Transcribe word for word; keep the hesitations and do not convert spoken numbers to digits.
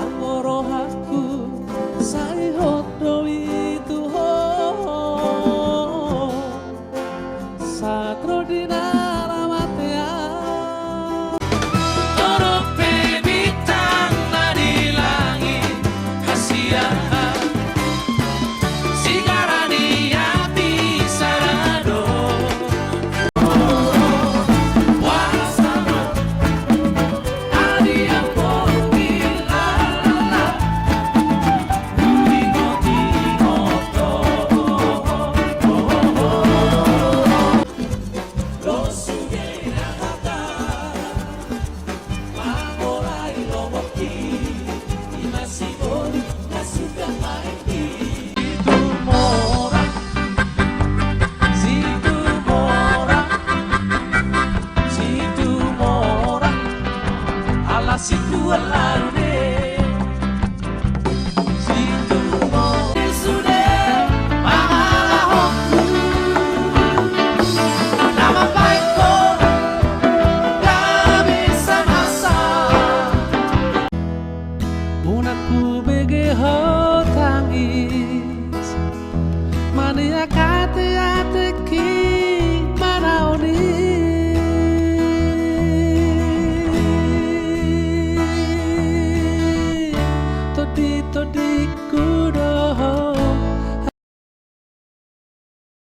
Anggo rohangku sai hot do i tu ho, sahat ro di na ra matean. Torop pe bintang na di langit hasian, sigara ni api sada do. Situmorang, Situmorang, Situmorang, ala situan lalu de. Situmorang sude mangalahonku, na mambahen ho gabe samasa. Unang hubege ho